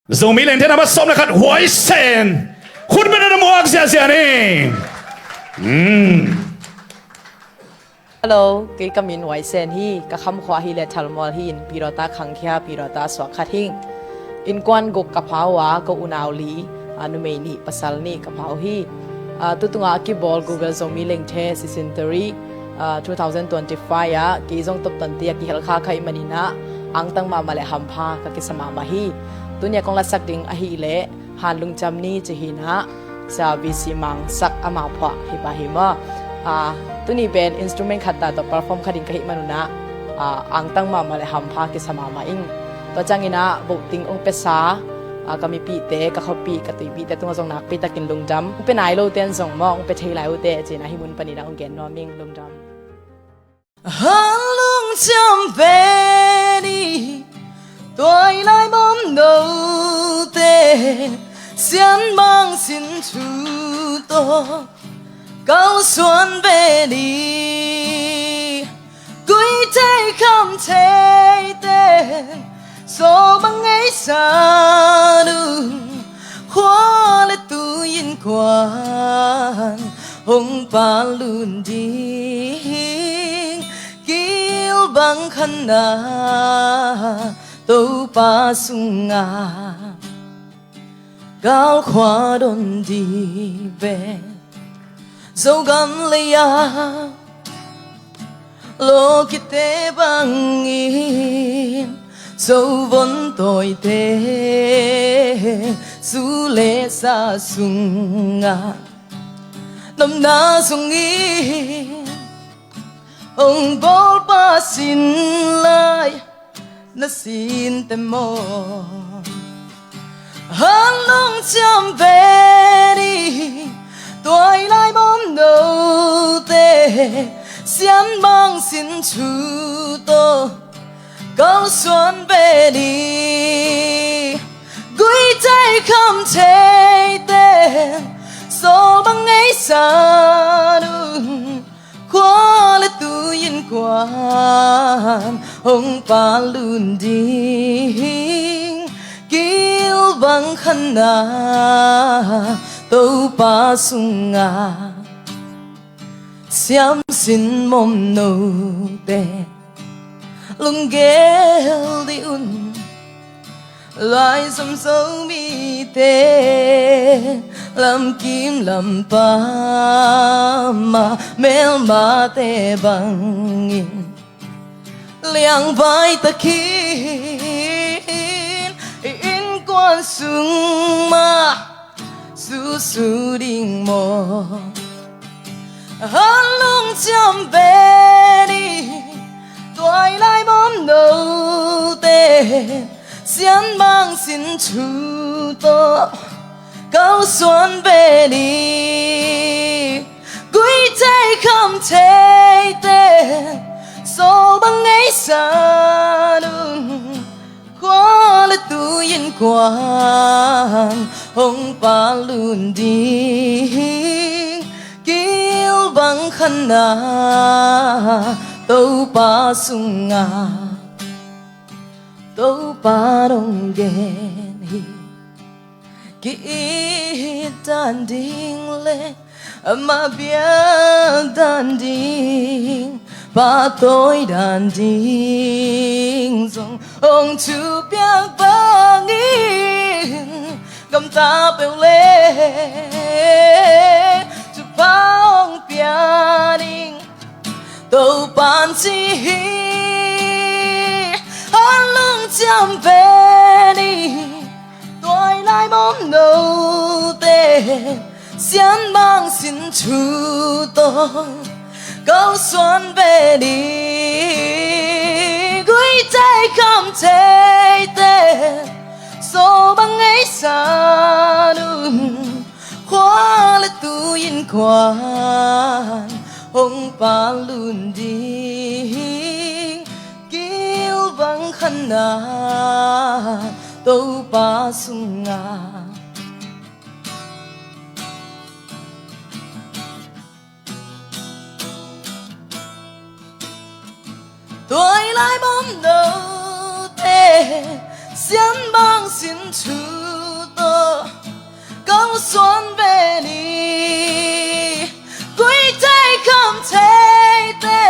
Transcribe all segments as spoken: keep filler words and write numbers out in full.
Zomi Lengthe number sawm le khat, Huai Sen. Khut beng in na muak ziahziah ni. Hmm. Hello, kei ka min Huai Sen hi, ka khamkhua hi le Thalmual hi in, Pyidawtha khangkhia, Pyidawtha suak khat hing. Innkuan guk ka pha uh a, ka unau li, a, numei nih, pasal nih ka pha uh hi. A, tutunga a kibawl Google Zomi Lengthe season three, a, two thousand twenty-five ah kei zong toptanti a kihel kha kha ahih manin ah, angtang mahmah le hampha ka kisa mahmah hi. Tuni a kong lasak ding ahih leh, Han Lungciam Ni ci hi in ah, Sia V C Mang sak, ama phuah hi pah hi maw. A, tuni pen instrument khat ta tawh perform kha ding ka hih manun ah, a, angtang mahmah le hampha kisa mahmah ing. Tua ciangin ah voting ong piasa, a, ka mipihte, ka khuapih, ka tuipihte tungah zong nakpi takin lungdam. Ong pia nai lote in zong maw, ong pia thei lai uh teh, ci-in ah hih mun panin ah ong gen nuam ing. Lungdam. Han Lungciam Pen i tuailai mawm note, Sian Mang sin thu tawh kalsuan pen i, guite kham theite, sawlbang ei san un, khua le tui innkuan hong palut ding, kilvang khanna Topa sungah galkhua don ding pen, Zogam lei-a lawkite bangin, Zovon tawite zu le sa sungah, namna sungin hong bawlpa sin lai na sinte maw. Han Lungciam Pen i tuailai mawm note, Sian Mang sin thu tawh kalsuan pen i, guite kham theite, sawlbang ei san un, khua le tui innkuan hong palut ding, kilvang khanna Topa sungah. Siam sin mawm note, lunggel dih un. Laizom Zomite lamkim lampam ah, melmate bangin liangvai takin i innkuan sung mah susu ding maw. Han Lungciam Pen i tuailai mawm note, Sian Mang sin thu tawh kalsuan pen i, guite kham theite, sawlbang ei san un, khua le tui innkuan hong palut ding, kilvang khanna Topa sungah. Topa dong gen hi. Ki-it dan ding le ama biak dan ding, pahtawi dan ding zong hong thupiak bangin, gamta peuh le thupha hong pia ding Topa'n ci hi. Han Lungciam Pen i tuailai mawm note, Sian Mang sin thu tawh kalsuan pen i, guite kham theite, sawlbang ei san un, khua le tui innkuan hong palut ding, kilvang khanna Topa sungah. Tuailai mawm note, Sian Mang sin thu Suan ve ni, kuite kham theite,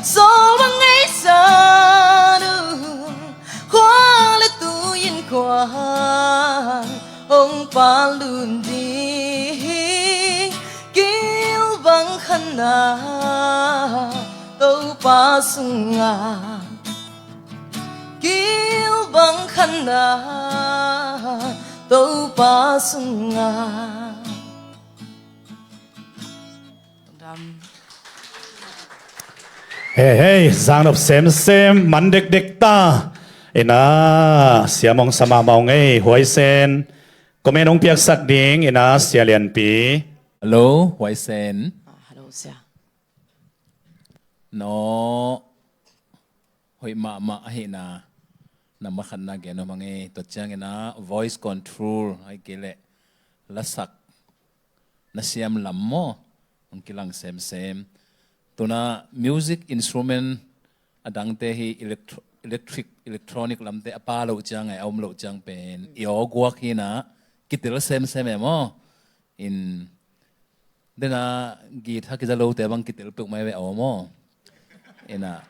Zo bang ei san un, khua le tui in khuang hong pal lun ding, gil bang khanna Topa sungah, gil bang khanna Topa sungah. Hei, hei, zaknop semsem, man dekdek ta. Ina, Sia Mong Sama Mong ei, Huaisen. Comment hong piaksak ding, ina, Sia Lianpi. Hello, Huaisen. Ah, hello, Sia. No, hoih mahmah ahihna, na makhatna gen om hang ei, tua ciangin ah voice control, ahih kei leh lasak na siam lam maw, hong kilang semsem. Tuna music instrument a dangte hi electro-, electric, electronic lamte a pha loh ciang ai, a om loh ciang pen i aw guak hi na, kitel semsem e maw. In, dena guitar kiza lote bang kitel peuhmah ai ve aw maw. Ina,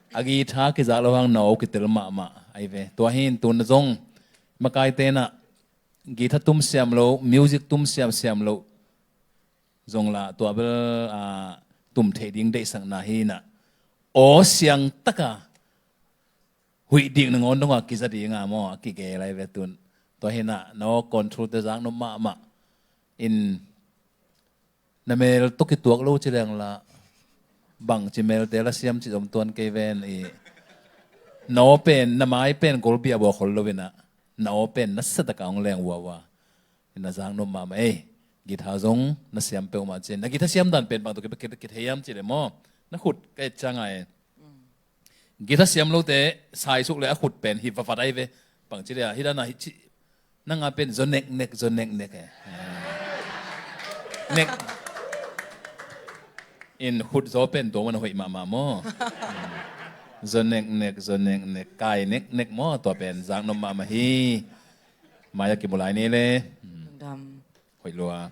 a guitar kiza lo hang na aw kitel mahmah ai ve. Tua hi in tuna zong makaite na guitar tum siam lo, music tum siam siam lo zong la tua bel, ah, tum theih ding deihsakna hi na, aw siang taka huih dik nangawn dongah kiza dinga maw, a kigel ai ve tun. Tua hi na, na aw control te zaknop mahmah. In, na mel tawh kituak lo ci leng la, bangci melte la siam ci zom tuan kei ven i, na aw pen, na mai pen golbia bua khol lo ina, na aw pen na sa taka hong leng uaua. Ina zaknop mahmah ei, guitar zong na siam peuhmah ci. Na guitar siam dan pen bang tawh ki, ki, kithei hiam ci le maw. Na khut ka et ciang ai. Guitar siam lote, saisuk le a khut pen hi vavat ai ve. Bangci le a, hi dan a hi ci. Nanga pen zo neknek, zo neknek e. Nek. In khut zo pen tua mana hoih mahmah maw. Zo neknek, zo neknek, kai neknek maw, tua pen zaknop mahmah hi. Maya kimu lai ni le. Dam. Hoih lua.